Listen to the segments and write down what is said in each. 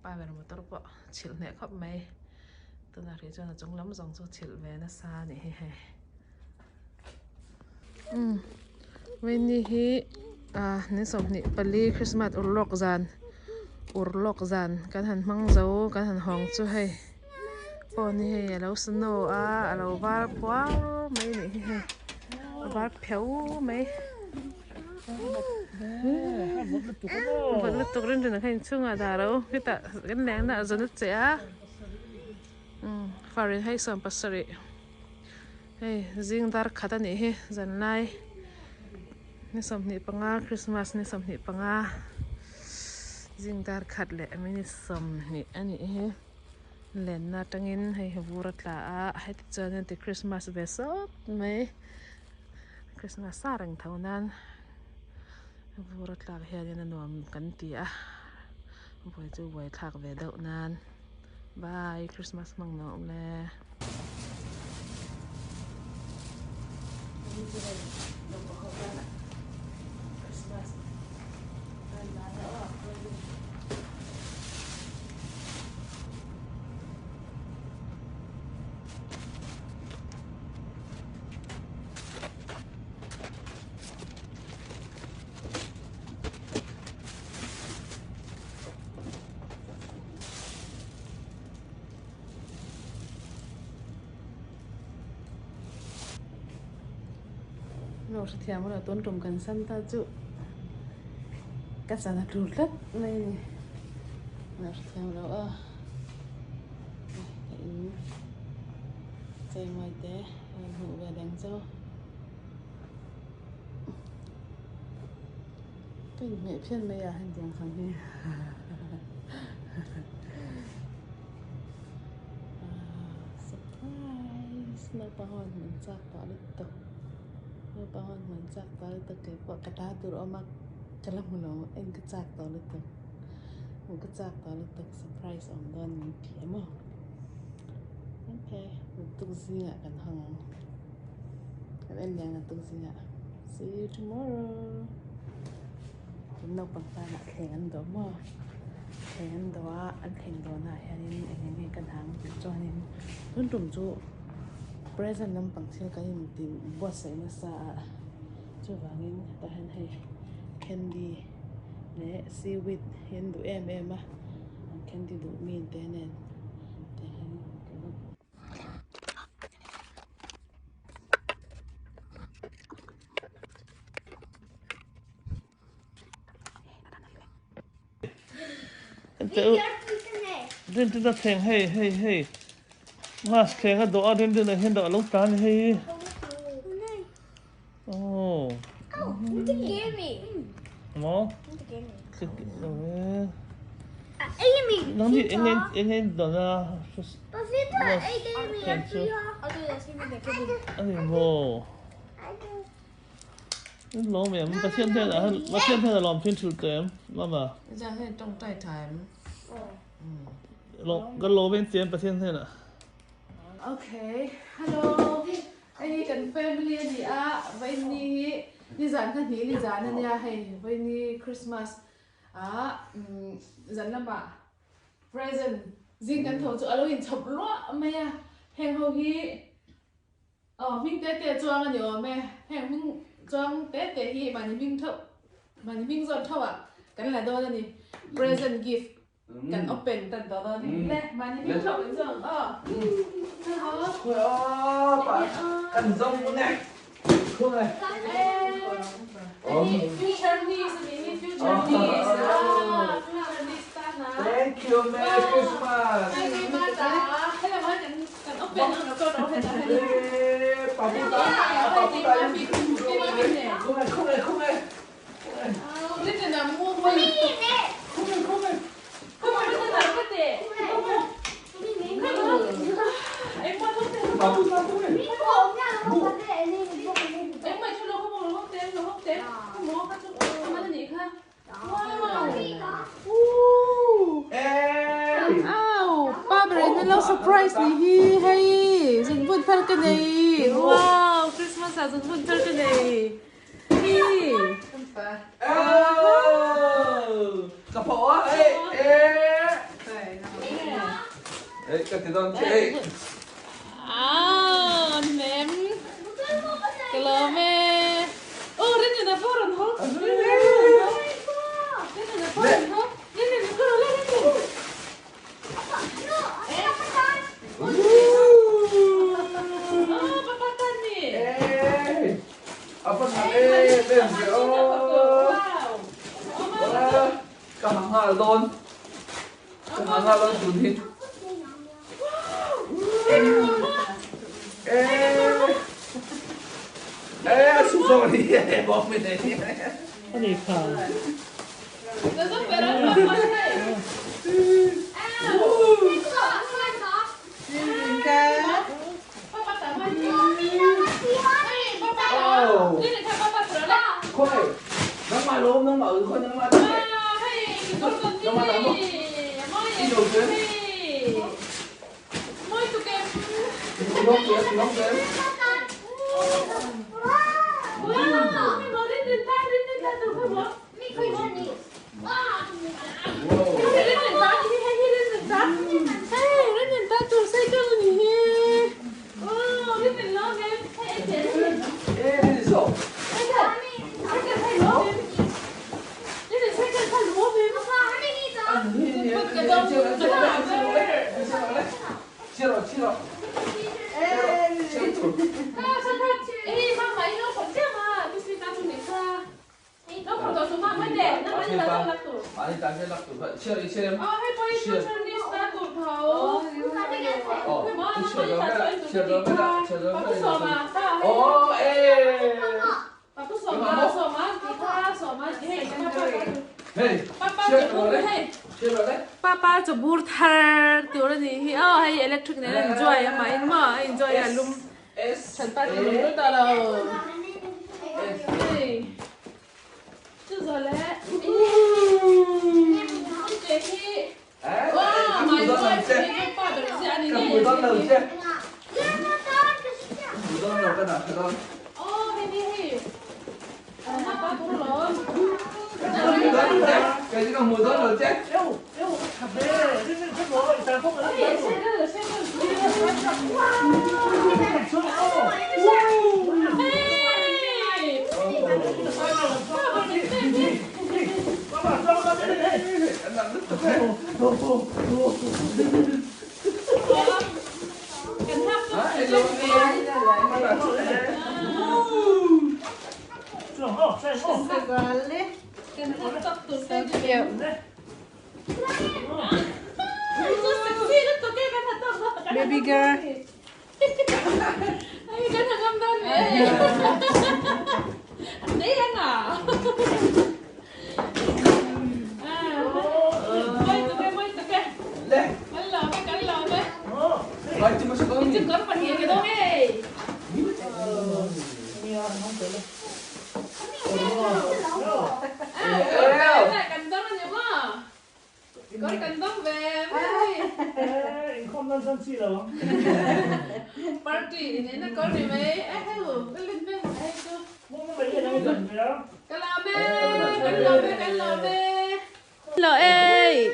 Pa ber motor pawh chhilh hneh khawp mai tunah hrih chuan a chung lam zawng chu chhilh ve nasa a nih hi hei umm Veni hi ah ni 24 Christmas urlawk zan urlawk zan kan han hmang zo kan han hawng chu hei phone hi hei alo snow a alo var puar mai a nih hi hei a var pheu mai. Vawt lutuk rin rin ang kha inchhungah dah lo hetah kan leng na a zawn a che a farin hei 70 hei zing dar khat a nih hi zanlai ni 25 Christmas ni 25 zing dar khat leh minute 20 a nih hi lenna atangin hei vur a tla a heti chuan an ti Christmas ve sawt mai. Christmas sa reng tho nan vur a tlak hianin a nuam kan ti a buai chu buai thlak ve deuh nan bye Christmas hmang nuam awm le. Lo hrethiam erawh tun tum kan Santa chu ka chan a tul tlat mai a ni lo hrethiam lo a ka in chei mawi te. Hei hmuh ve dang chu ka inhmeh phian mai a hetiang ang hi surprise naupang ho an hman chak tawh lutuk naupang ho an hman chak tawh lutuk keipawh ka ta tur awm a ka la hmu lo en ka chak tawh lutuk hmuh ka chak tawh lutuk surprise awm dawn min ti a maw. Okay, tuk zingah kan hawng ang. Kan en lian ang tuk zingah. See you tomorrow. Kan naupang tanah thleng an dawh maw? Thleng an dawh a, an thleng dawhnaah hianin eng eng nge kan hang tih chuanin tun tum chu present lampang thil kan inti buatsaih nasa a, chuvangin hetah hian hei candy leh seaweed hi an duh em em a, an candy duh mi te nen. Rin rin a thleng hei hei hei mask thleng a dawh a rin rin ah hian dawh a lo tlan hei oh maw nang hi eng eng eng eng dawn a mask thleng chu ani maw lawm em Pathian hnenah hian Pathian hnenah lawm thin thil teh em mama kan lawm em chian Pathian hnenah. Okay hello hei hi kan family a ni a vawiin hi nizan kha hnih nizan a nia hei vawiin Christmas ah zan lamah present zing kan tho chu a lo inchhawp luah mai a heng ho hi aw hming te te chuang a ni awm e heng hming chuang te te hi mahni hming theuh mahni hming zawn theuh ah kan la dawn a ni present gift Kan open tan tawh dawn ni le mahni hming theuh kan zawng aw. Kan zawng mun e. Khung e. Future niece ani hi future niece. Ah future niece ta na. Thank you Merry Christmas. Merry Christmas ah. Hello kan kan open ang lo ro he ta. Papu ta papu ta. Khung e khung e khung e. Surprise ni hi hei zungbun thar ka nei wow Christmas ah zungbun thar ka nei. Ka pawh a, eh, eh. Ka ti dawn che ei. Ah, nem. Ka lawm e. Oh, Rinlina pawh rawn haw. Rinlina pawh rawn haw. Rinlina pawh rawn haw. Rinlina ka rawn la Rinlin. Oh, papa tan ni. Ei. Apa tha em em ve aw. Ka ha nghal dawn. Ka ha nghal dawn tun hi. Ei a su zawk ni bawk mi nei. Ani kha. Papa chu bur thar tur a nih hi aw hei electric nen a enjoy a mah in maw a enjoy a lum than pa chu lum lut a lo hei chu zawh leh te hi aw mah enjoy hi pa ber chiah a ni ngei aw hei hi hei Baby girl. Lo ê.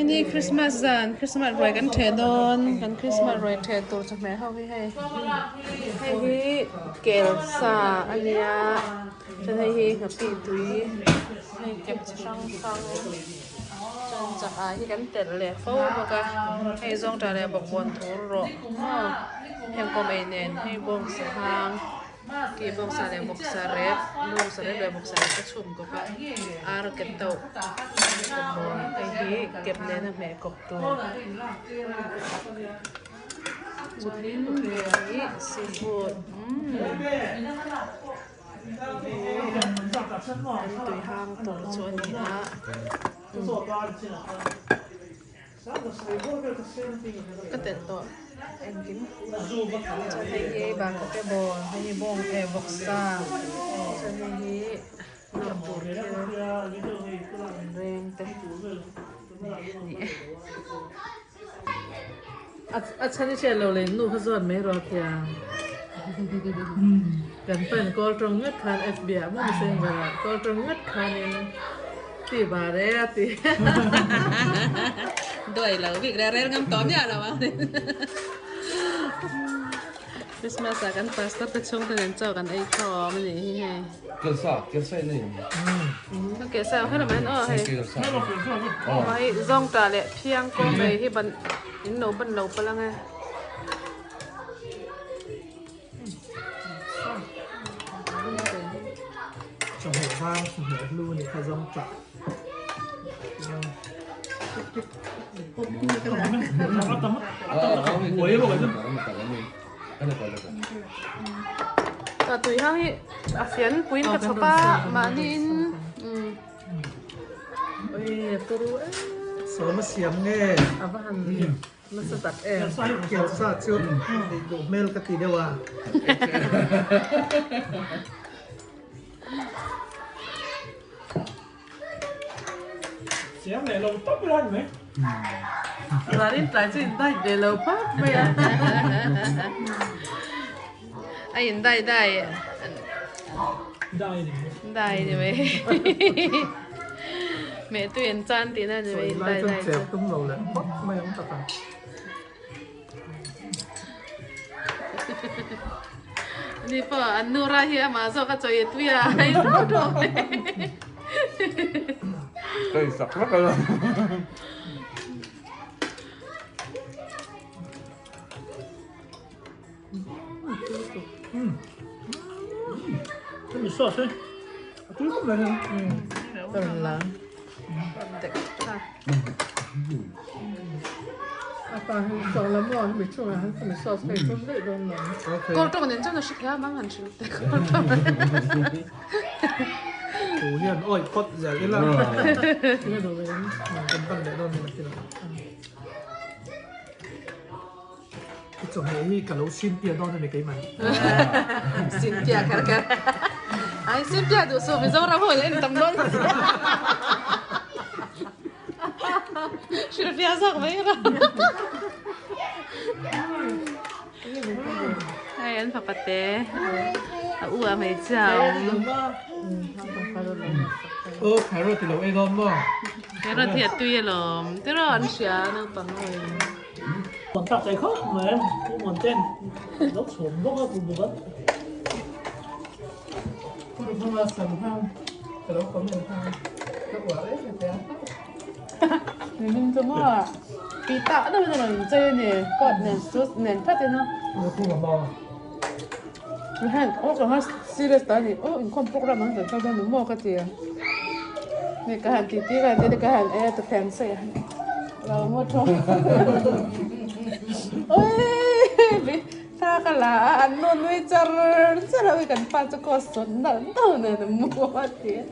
Vawiini Christmas zan Christmas ruai kan ṭheh dawn kan Christmas ruai ṭheh tur chawhmeh ho hi hei hei hi kel sa a nia chuan hei hi nghapih tui hei kep chi hrang hrang chuan chak ah hi kan telh leh fo bawk a hei zawngṭah leh bawkbawn thur rawh maw heng kawm ei nen hei bawng sahang. Ki bawngsa leh bawksa rep, bawngsa rep leh bawksa rep a chhum kawp a, ar ke tauh bawkbawn hei hi kep nena hmeh kawp tur chuanin hei hi seafood umm kan tui hang tur chu a ni a. Ka telh tawh engkim chuan hei hi bakate ball hei hi bawng eh vawksa chuan hei hi nawr tur thil reng te a ni e. A chhan i hriat loh leh nu kha zawt mai rawh tia kan pan kawl tawng ngat khan FB ah maw messenger ah kawl tawng ngat khanin ti bar e a ti. Duai lo bik rel rel ngam tawh miah lo ang. Christmas ah kan pastor te chhung te nen chaw kan ei khawm a nih hi hei. Kelsa, kelsa in ei ang. Ka kelsa ang kher mai an aw hei. Hei zawngtah leh phiang kawm ei hi ban in lo ban lo palh ang e. Chawhmeh vang chawhmeh hlu a nih kha zawngtah. Ka tui hang hi a fian puiin ka chhawp a mahniin umm. Ui a turu em. Sawm a siam nge. A va han nasa tak em. Kelsa chu ei duh hmel ka ti deuh a. Siam leh lo tawp ila ni mai. Zanin tlai chu in diet ve lo phawt mai a. A in dai dai. Dai ni mai. Dai ni mai. Meh tui an chan tihna ni mai in dai dai chu. Sawi lai chuan cher tum lo leh phawt mai ang tak a. Ni pawh an nu ra hi amah zawk a chawi tui a hei rauh rauh mai. Ka insak vek a. Hemi sauce hi a tui khawp mai a. Ka rawn la. A pa hi saw la maw hemi chungah hian hemi sauce kha i tum daih dawn lo. Kawl tawng nen chuan a hre thei a mang han hrilh teh kawl tawng. Thu hian awih phawt zel ila. Kan pan leh dawn nia thil. I chawhmeh hi ka lo sin piah dawn a ni keimah. Sin piah kher kher. Ai sin piah duh suh Mizoram ho in en tam dawn si. Hrilhfiah zawk mai rawh. Hei an fapa te a u a hmeichhia a awm. Aw carrot i lo ei dawn maw? Carrot hi a tui alawm tiraw an hria naupang ho in. Muan tak thei khawp mai Pu Muan ten lo chhawm bawk a Pu Bawk a. Pu Ruphunga sam hang ka lo comment hang ka uar em em a. Nimin chu maw pi tak deuh in a rawn inchei a ni coat nen suit nen phat in a. Ruphunga maw? Hand aw ka ngai serious ta a ni aw inkhawm program an kan kal dawn ni maw ka ti a ni ka han titi ka han ti ka han e ta thleng saih a lo mu tho ui thla ka la a an nu nui char char a ui kan pa chu kaw sawn nalh deuh nen a mu a ti a.